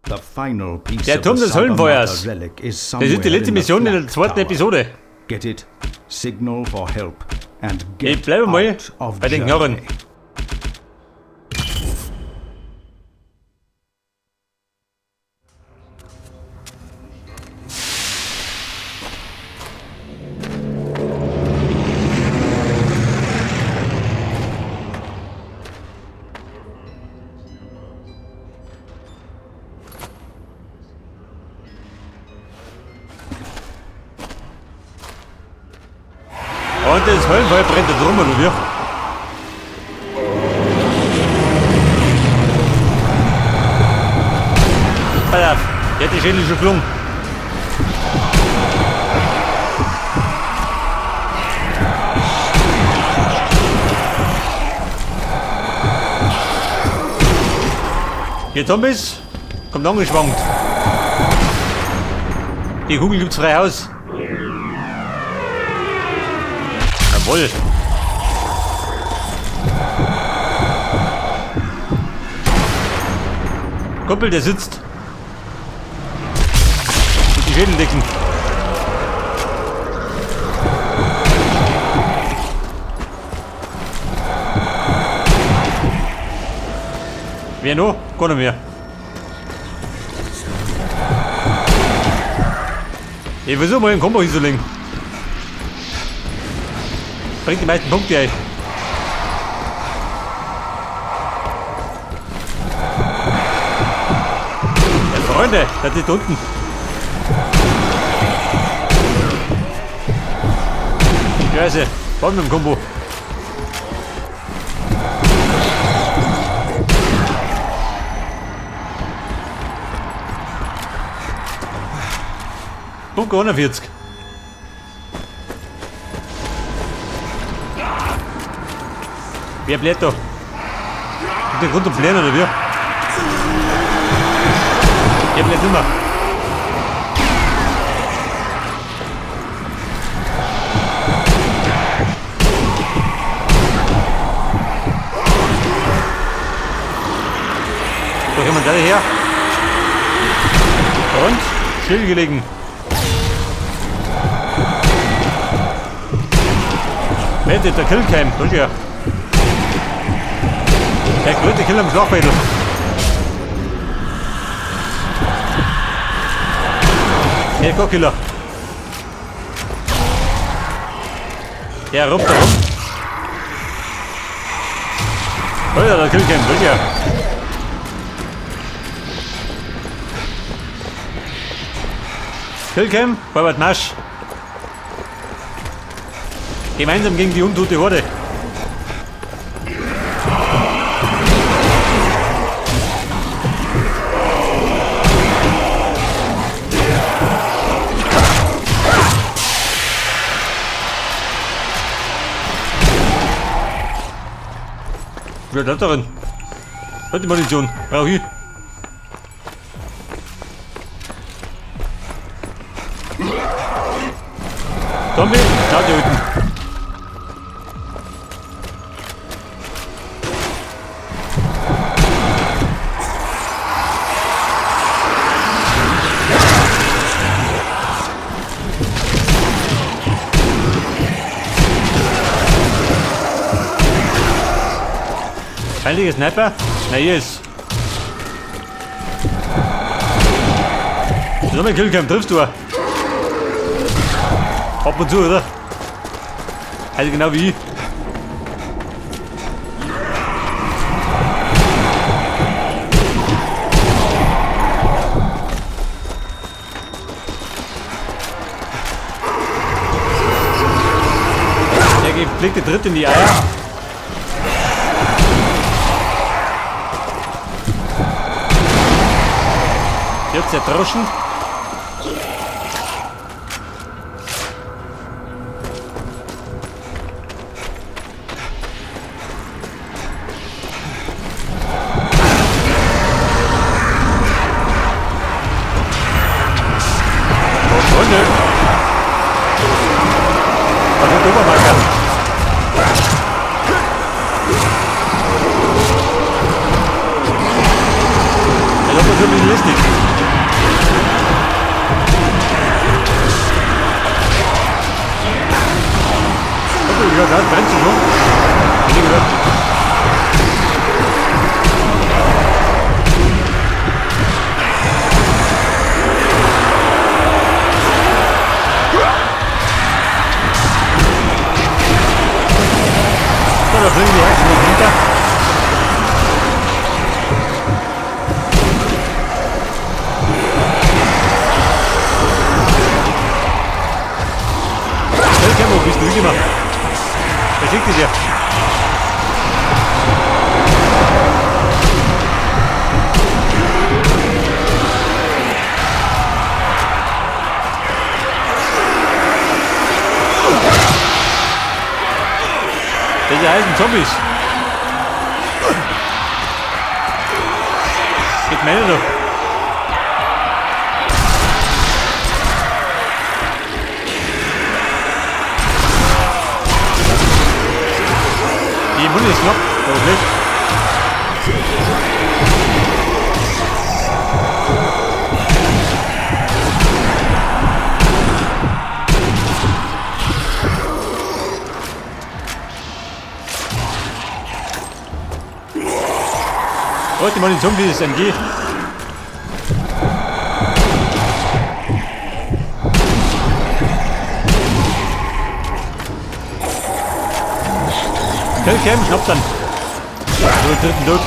The final piece Der of Turm the des Höllenfeuers. Sagarmatha relic is Das ist somewhere die letzte in the Mission in der Flak zweiten Tower. Episode. Get it, signal for help and Ich get bleibe mal out of bei den Knarren. Germany. Und das Höllenfeuer brennt da drum, oder wie? Pass auf, der hat die Schädel schon geflogen. Die Zombies kommt angeschwankt. Die Kugel gibt's frei aus. Jawohl. Kumpel, der sitzt. Mit die Schädeldecken. Wer noch? Gar nicht mehr. Ich versuche mal einen Kombo hinzulegen. Bringt die meisten Punkte ein. Ja, Freunde, das ist unten. Scheiße, fahren mit dem Kombo. Punkt 41. Wer bläht da? Mit dem Grund und Pläne oder wie? Der bläht immer. Da kommen wir da her. Und stillgelegen. Wette, der Killcam, da ist er. Der größte Kill am Schlachtfeld. Der Killer. Der ruppt da rum. Oh ja, der Killcam, da ist er. Killcam, Vorwärts Marsch. Gemeinsam gegen die untote Horde. Wer bleibt darin? Hat die Munition. Brauch ich. Zombie, da die unten. Feindlicher Sniper? Na, hier ist. So eine Killcam triffst du. Ab und zu, oder? Also genau wie ich. Der gepflegte Tritt in die Eier. Jetzt zerdroschen. Oh, Freunde. Was ist Obermarker? Ich hab so ein bisschen Richtig. Ja, da brennt schon. Da fliegen die Herzen noch runter. Wo bist du hingemacht? Wer schickt dich ja? Das heißen Zombies. Geht meine doch. Die Mund ist knapp, aber schlecht. Heute mal die Zombies, MG. Killcam, schnappt dann. So, dritten Tod.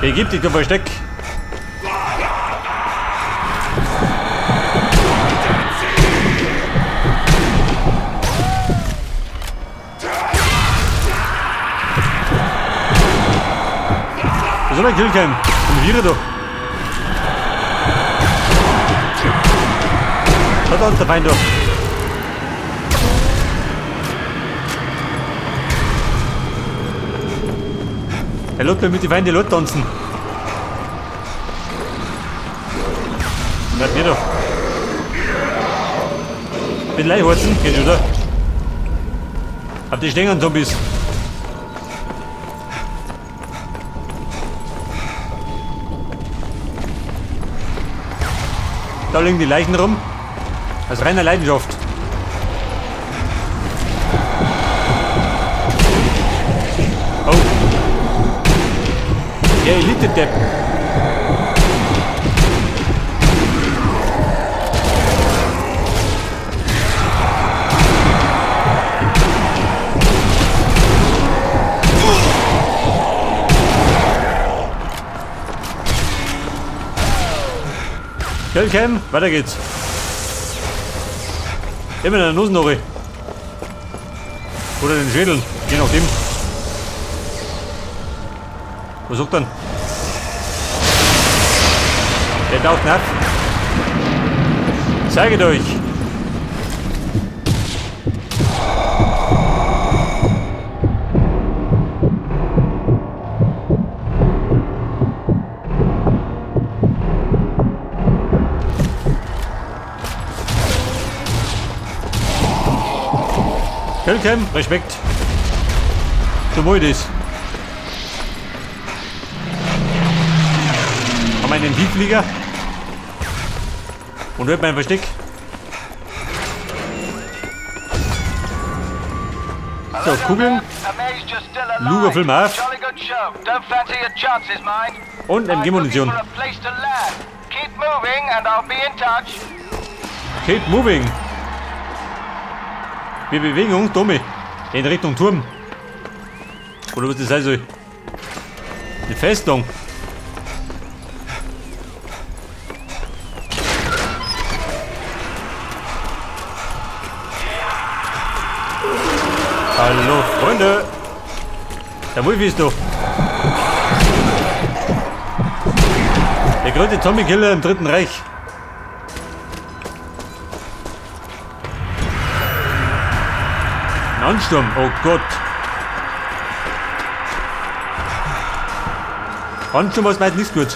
Hey, gib dich, du Versteck. Was soll ein Killcam? Und wir da. Da tanzt der Feind da. Er lässt mir mit den Feinden die Leute tanzen. Na, mir doch. Mit Leihhorzen, geht oder? Hab die Stängel Zombies. Da liegen die Leichen rum. Aus reiner Leidenschaft. Oh. Der Elite-Depp. Killcam, weiter geht's. Immer in der Nussnore. Oder den Schädel, je nachdem. Was sagt dann? Der taucht nach. Zeigt euch! Killcam, Respekt. So wohl das. Haben wir einen Tiefflieger? Und wird mein Versteck? So, Kugeln. Luger 5 auf. Und MG-Munition. Keep moving. Wir bewegen uns, Tommy. In Richtung Turm. Oder was das sein soll. Die Festung. Hallo Freunde. Der Wolf ist da. Der größte Zombie-Killer im Dritten Reich. Ein Ansturm, oh Gott. Ansturm ist meist nichts gut.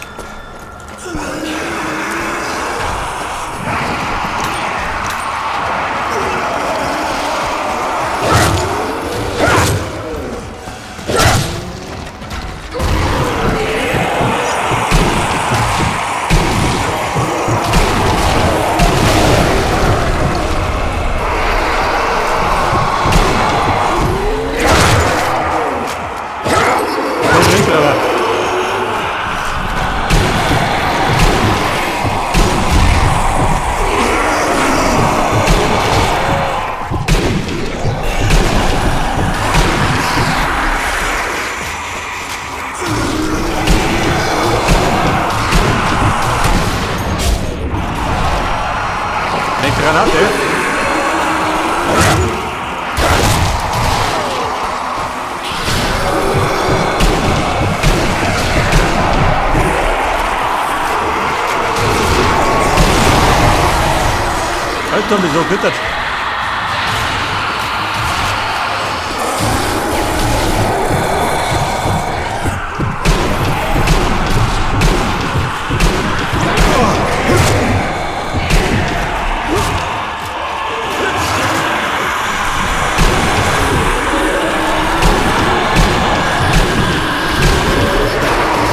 Zombie so gewittert.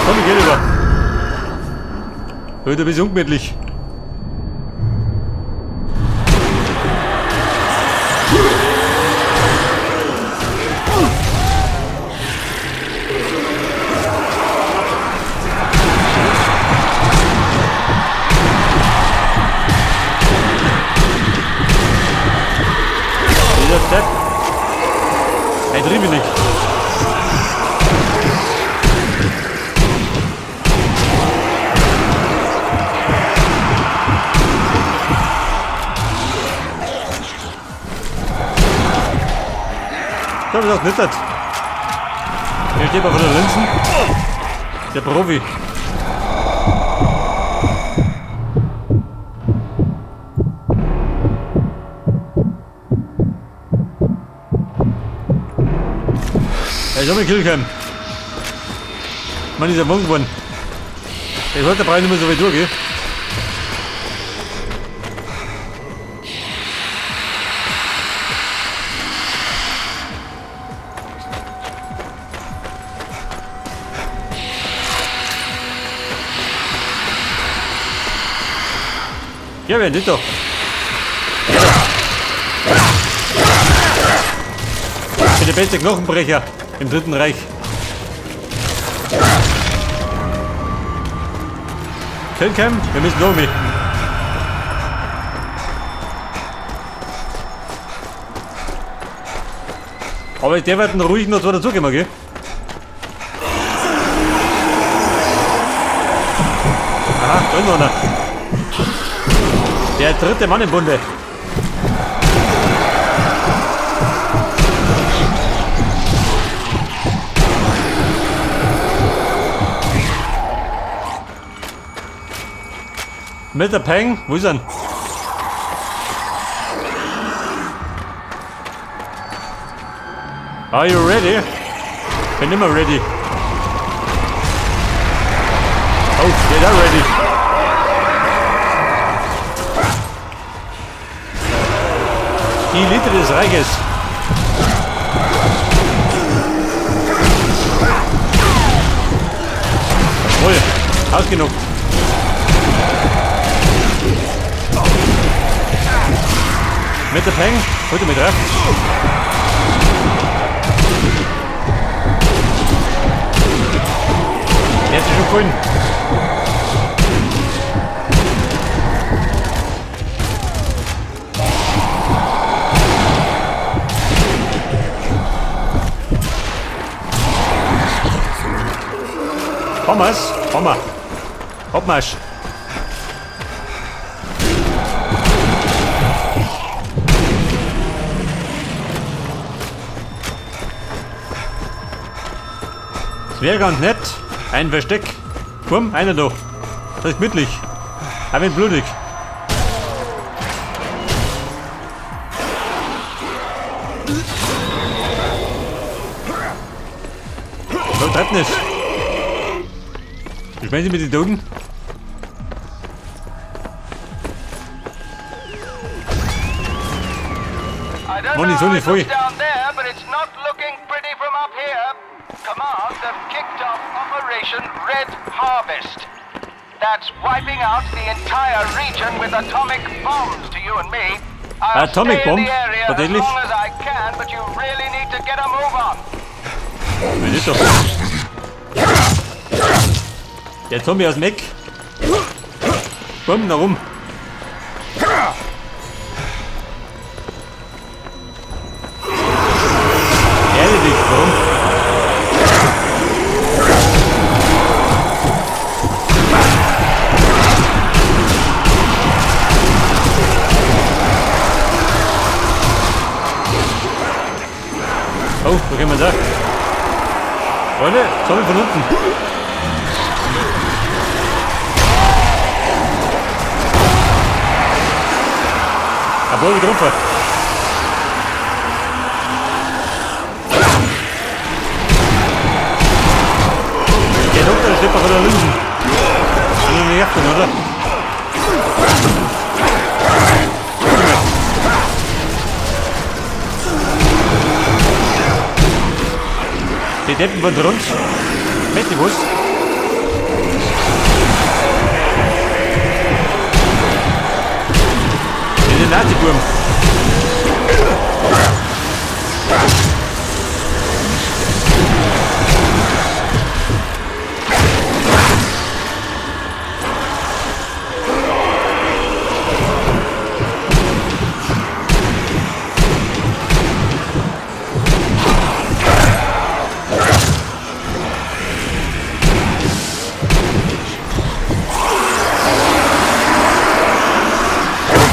Komm, ich geh lieber. Heute ein bisschen ungemütlich. Dieser Depp. Hey, trieb mich nicht. Ich hab das nicht. Hier steht mal von der Linsen. Der Profi. Er ist auch mit Killcam. Mann, ist ja morgen geworden. Ich wollte, da brauche ich nicht mehr so weit durch, gell? Ja, wer nicht doch. Ich bin der beste Knochenbrecher im Dritten Reich. Killcam, wir müssen noch mit. Aber der wird ruhig noch zwei dazukommen, gell? Aha, da ist noch einer. Der dritte Mann im Bunde. Mit der Peng, wo ist er denn? Are you ready? Bin immer ready. Oh, der ist auch ready. Die Elite des Reiches. Jawohl, ausgenockt. Mit der Peng, heute mit rechts. Der hat sich schon gefallen. Pommes, Pommer. Abmarsch. Das wäre ganz nett. Ein Versteck. Komm, einer da. Das ist gemütlich. Aber wenn blutig. So, treibt nicht. Ich meine Sie mit den Toten? I don't Mann, know ich soll how nicht it voll. looks down there, but it's not looking pretty from up here. Command have kicked off Operation Red Harvest. That's wiping out the entire region with atomic bombs to you and me. I'll Atomic stay in bomb? the area as Tatsächlich? long as I can, but you really need to get a move on. Wer ist doch? Der Zombie aus dem Eck. Bumm, da rum. Erledigt, warum? Oh, wo können wir da? Freunde, Zombie von unten. Ein paar getroffen. Der Doktor steht doch der Linsen. Und nervt ihn, oder? Die Deppen von rund. Mächtig was? Das ist ein Nazi-Burm.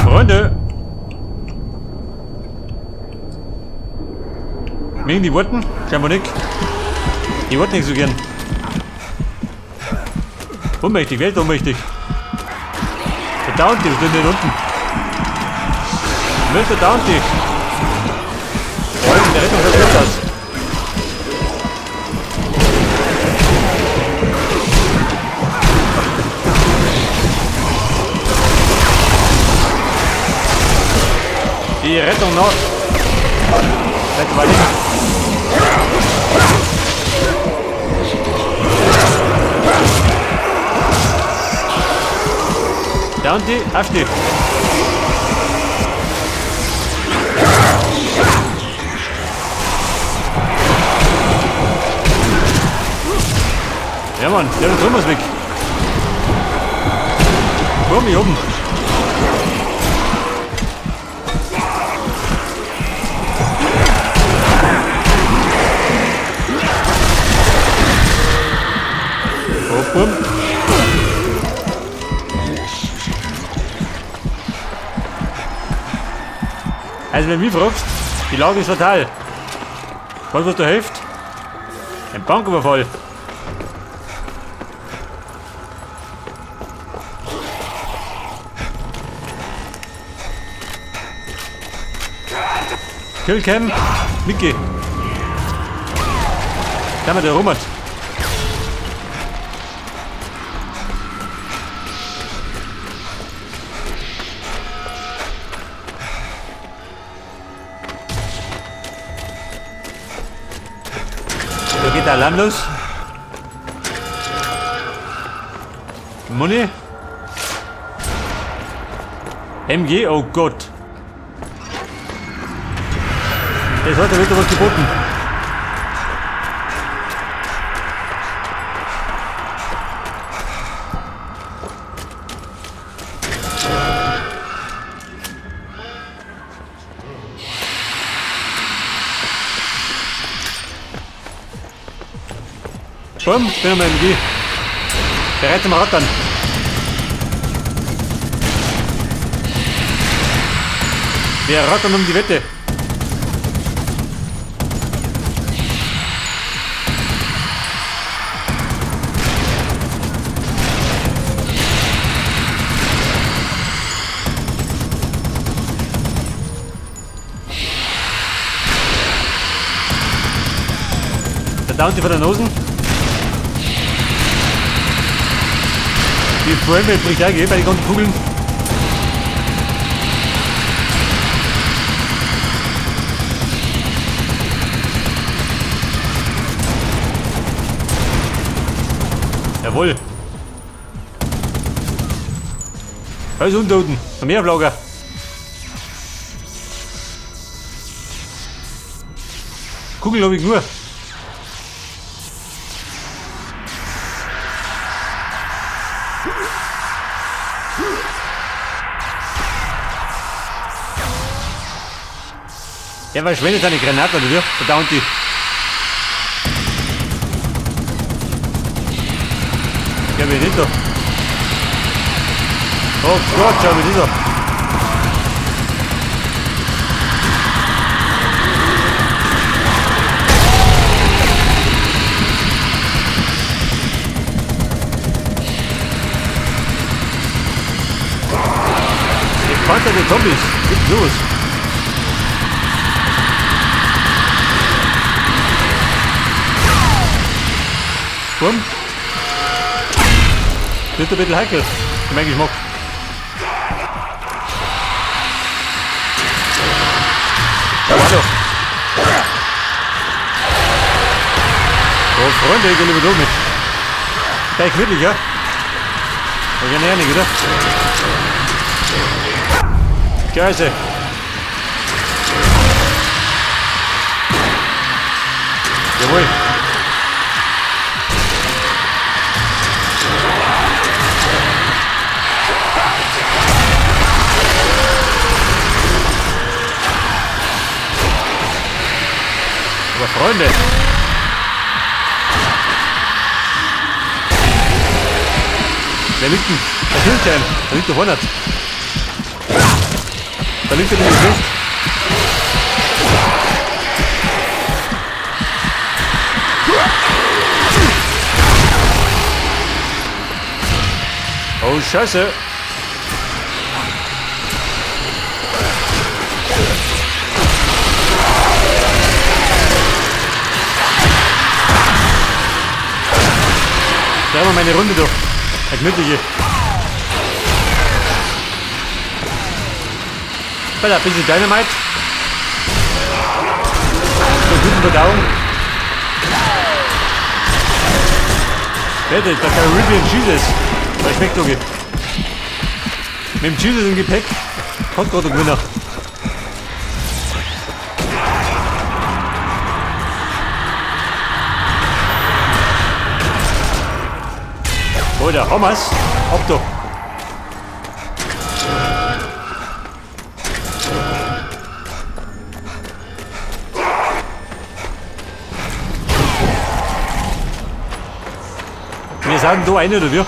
Freunde! Mögen die Worten? Scheinbar nicht. Die wollten nicht so gern. Unmächtig, weltohnmächtig. Der Downty, was denn unten? Mr. Downty. Freunde, der Rettung schaut aus. Die Rettung noch. Vielleicht war nicht. Downty, Afti. Ja Mann, der hat Thomas weg. Komm, hier oben. Oh, bumm. Also wenn du mich fragst, die Lage ist fatal. Weißt du, was da hilft? Ein Banküberfall. Killcam, Mickey. Da haben wir der Robert. Da geht der Alarm los. Money. MG, oh Gott. Das hat ja wieder was geboten. Bumm, bin am MG. Bereit zum Rattern. Wir rattern um die Wette. Der Downty von der Nosen. Die Framerate bricht auch bei den ganzen Kugeln. Jawohl. Alles unten. Noch mehr Lager. Kugeln habe ich nur. Der verschwendet seine Granate, oder wie? Der Downty. Ja, wie nicht da. Oh Gott, schau mir das an. Die Panzer Der Zombies. Gibt sowas. Bumm. Wird ein bisschen heikel. Für meinen Geschmack. Da war doch. Oh, Freunde, ich geh lieber da mit. Gleich wirklich, ja? Aber gerne nicht, oder? Scheiße. Jawohl. Aber Freunde. Wer liegt denn? Der Killcam. Da liegt der Hornet. Da liegt er nämlich fest. Oh Scheiße. Drehen wir meine Runde durch. Eine gemütliche. Ein bisschen Dynamite. Zur guten Verdauung. Der Caribbean Jesus. Das schmeckt okay. Mit dem Jesus im Gepäck hat gerade der Gewinner. Oh, der Hammers. Ab da. Wir sind da eine oder wie?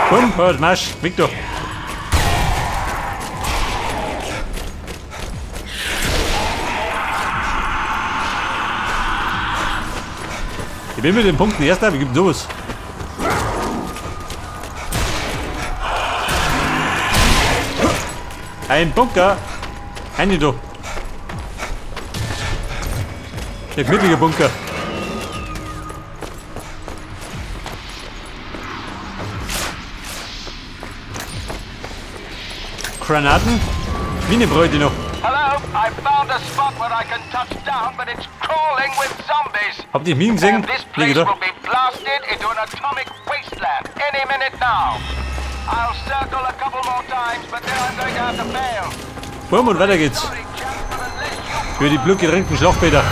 Komm, hört, Marsch, weg da. Ich bin mit den Punkten erster, wie gibt sowas? Ein Bunker! Eine da. Der gemütliche Bunker. Granaten? Mine bräuchte ich noch. Hello, I found a spot where I can touch down, but it's crawling with zombies. Habt ihr Minen gesehen? And this place will be blasted into an atomic wasteland any minute now. I'll circle a couple more times, but then I'm going to have to bail. Bumm, und weiter geht's. Für die blutgetränkten Schlachtbäder.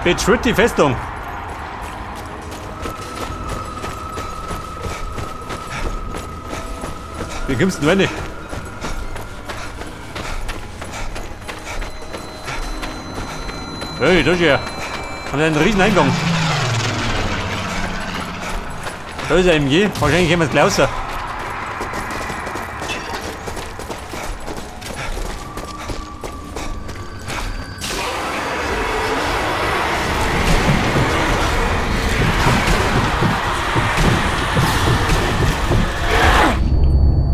Betritt die Festung. Wie kommst du denn rein? Hey, da ist er. Haben einen riesen Eingang. Da ist ein MG. Wahrscheinlich jemand gleich raus.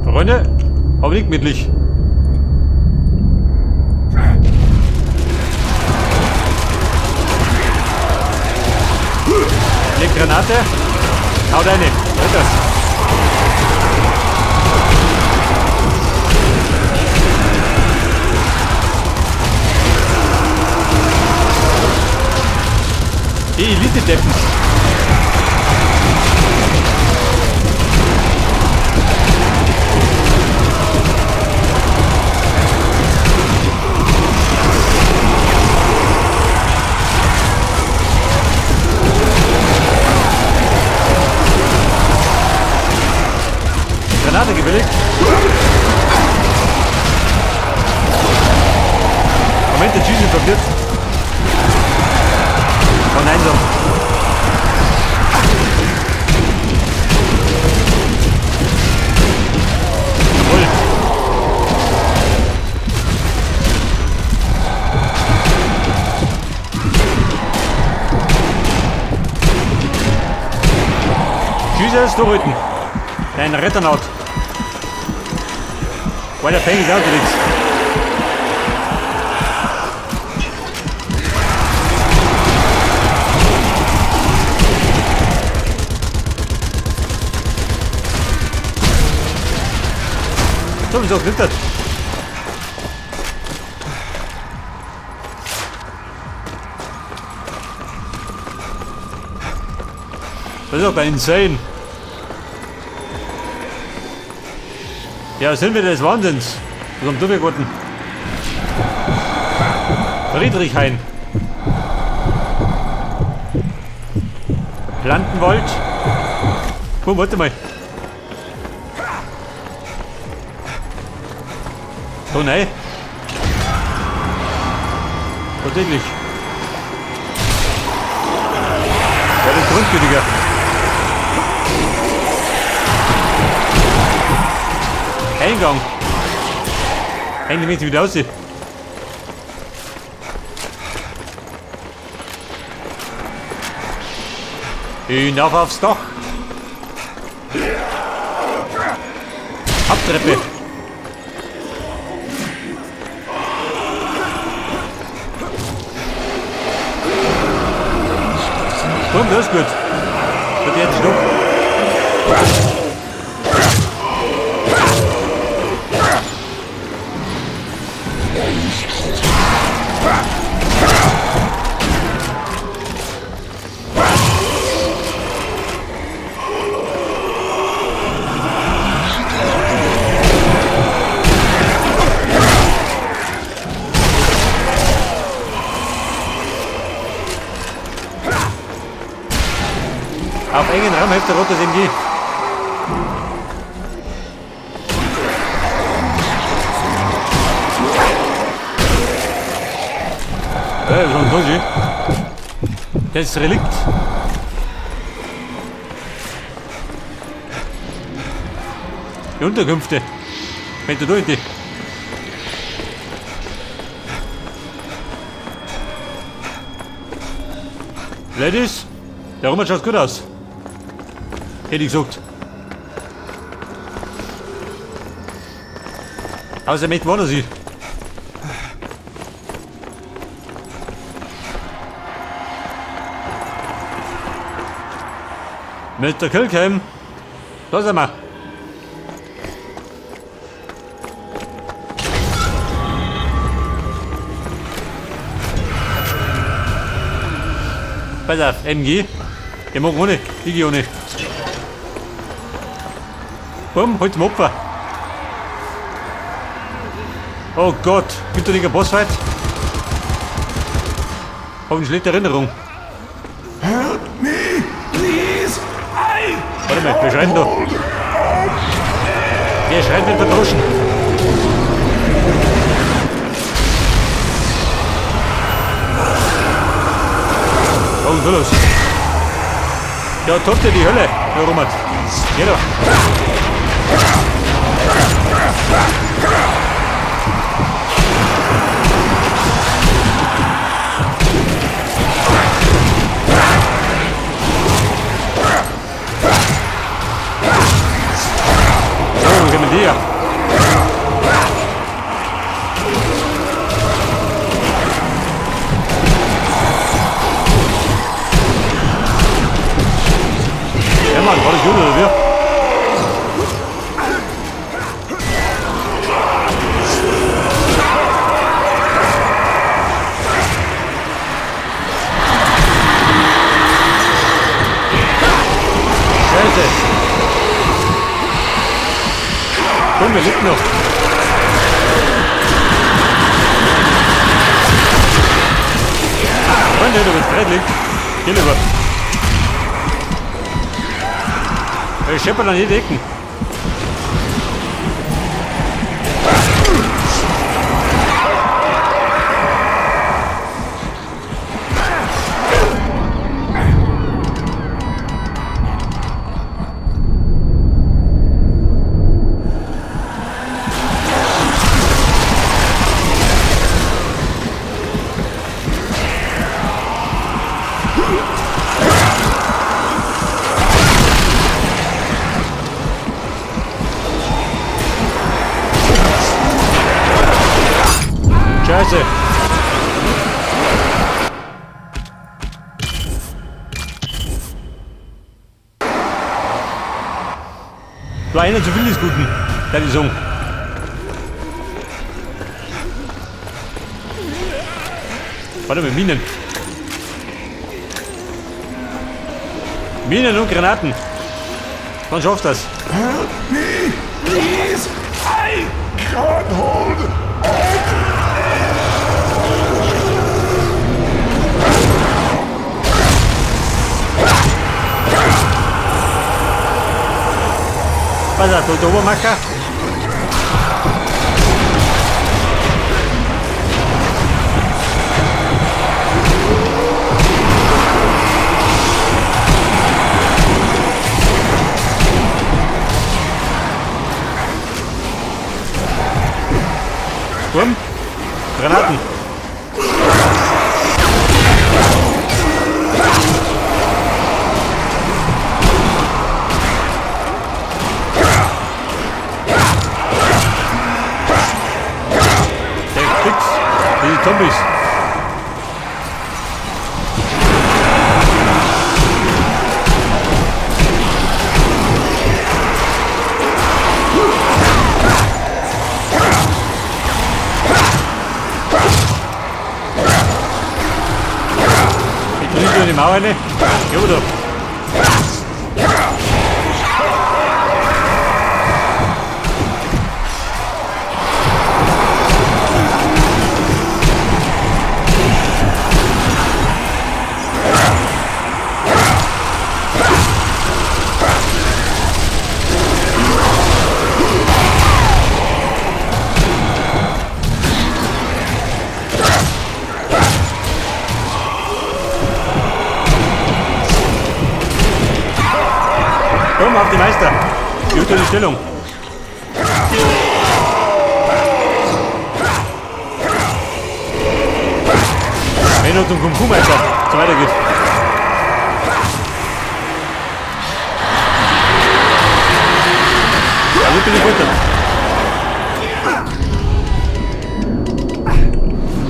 Freunde, aber nicht gemütlich. Eine Granate. Haut eine. Was ist das? Die Elite-Deppen. Granate gewilligt. Moment, der Schießen verwirrt. Von einsam. Jawohl. Jesus, durchhalten. Dein Retternaut. Weil der Peng ist auch unterwegs. So, wieso glittert? Das ist doch insane. Ja, sind wir des Wahnsinns. Was haben du geworden? Friedrichhain. Plantenwald. Oh, warte mal. Oh nein. Tatsächlich. Ja, das ist grundgültiger. Eingang. Eigentlich möchte ich wieder aussehen. Hinauf aufs Dach. Abtreppe. Komm, das ist gut. Wird jetzt Schluck. Auf engen Raum hilft der rotes MG. Schon so schön. Das Relikt. Die Unterkünfte. Wenn du durch die. Ladies, der Roman schaut gut aus. Hätte ich gesagt. Außer mit wollen sie. Mr. Killcam. Da sind wir. Pass auf, MG. Ich mag ohne, ich geh ohne. Bumm, halt zum Opfer. Oh Gott, gibt da nicht einen Bossfight? Hab eine schlechte Erinnerung. Help me, please. Warte mal, wir schreien da. Wer schreit, wird verdroschen. Oh, so los. Ja, tobt dir die Hölle, Herr Robert. Geh doch. So, wo kommen die her? Ja Mann, war das gut oder wie? Scheiße! Komm, wir leben noch. Freunde, du bist friedlich. Geh lieber. Ich scheppert an jede Ecken. Scheiße. War einer zu viel des Guten, der die sagen. Warte mal, Minen. Minen und Granaten. Wann schaffst du das? Help me, please! I can't hold on! Pass auf, der Obermacher. Sturm. Granaten. Der kriegt die Zombies. Ich kriege nur die Mauer rein. Jo, da. Komm, auf die Meister! Gut in die Stellung! Wenn noch zum Kung Fu Meister so weitergeht. Ja, gut bin ich runter.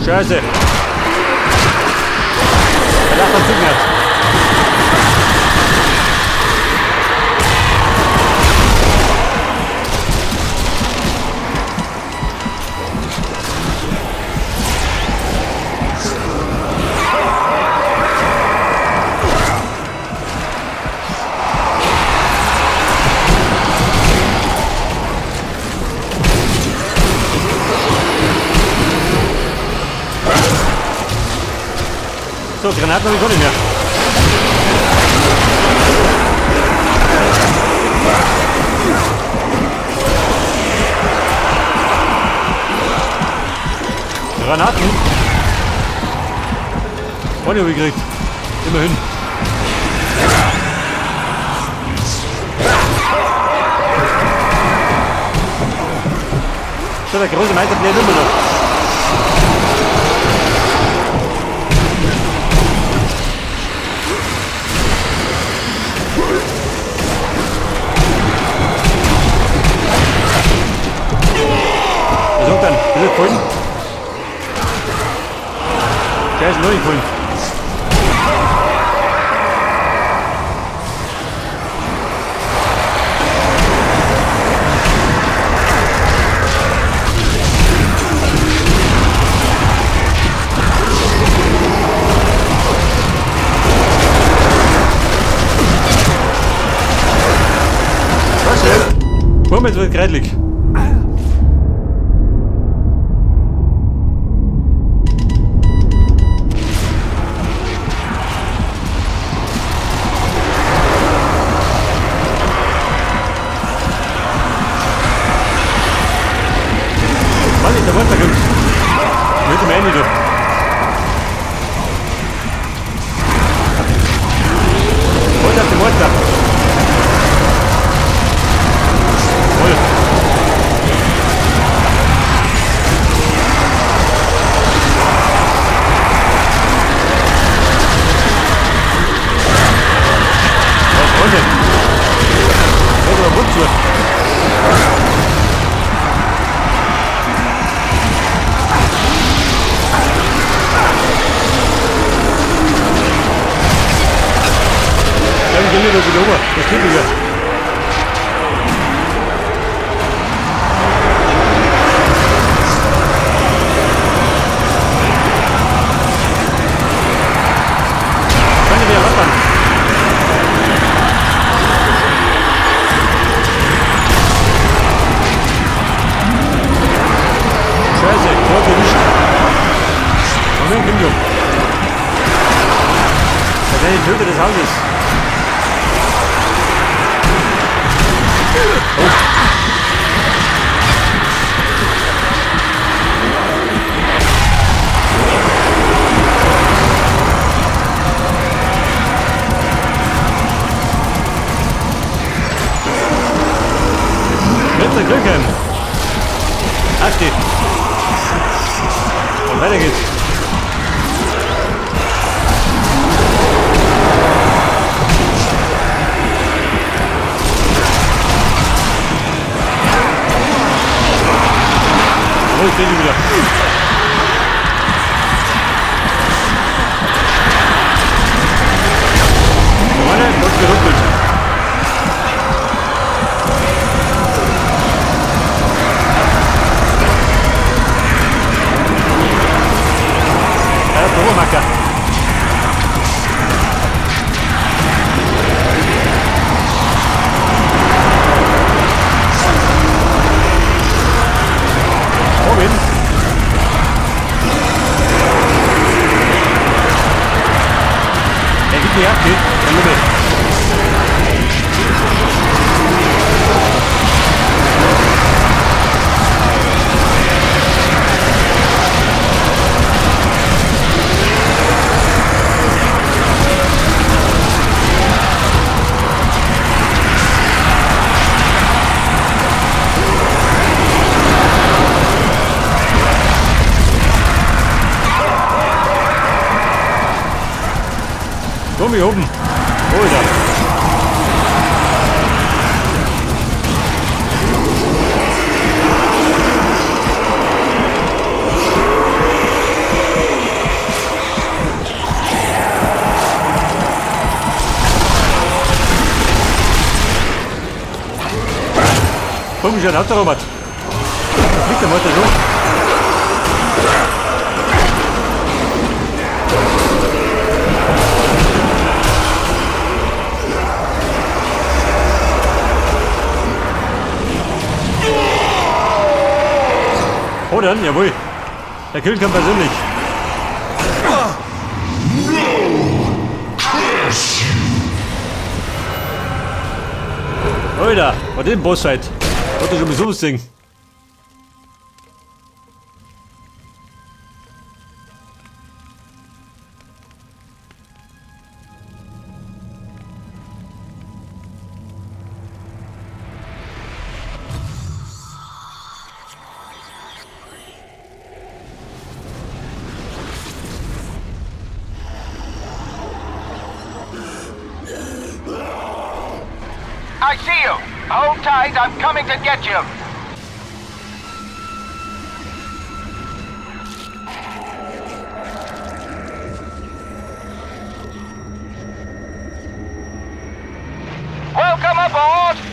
Scheiße! Der lacht am Zug nicht. So, Granaten habe ich auch nicht mehr. Granaten? Freunde habe ich gekriegt. Immerhin. So, der große Meister bleibt immer noch. Was sagt dann? Ist er gefallen? Scheiße, noch nicht gefallen. Was? Moment, wird kreidlich. Mann, der Wolter kommt. Mit dem Handy, du. Voll auf den Wolter. Voll. Ja, Freunde. Das ist aber Mund zu. Käfige. Kann ich wieder rattern. Scheiße, ich wollte erwischt. Moment, Kim Jong. Der kleine Töter des Hauses. Oh. Mit der Glücke. Ach, Und weiter geht's. Oh, ich bin wieder. Meine, wird geruckelt. Ja, Obermacker. Robin. Er gibt die Jagd, der Lümmel. Komm hier oben. Hol da. Komm schon, haut der Robert. Fliegt der Motor schon. Oh dann, jawohl. Der Killcam persönlich. Alter, war den Bossfight. Wollte schon mal sowas singen. I see you. Hold tight, I'm coming to get you. Welcome aboard.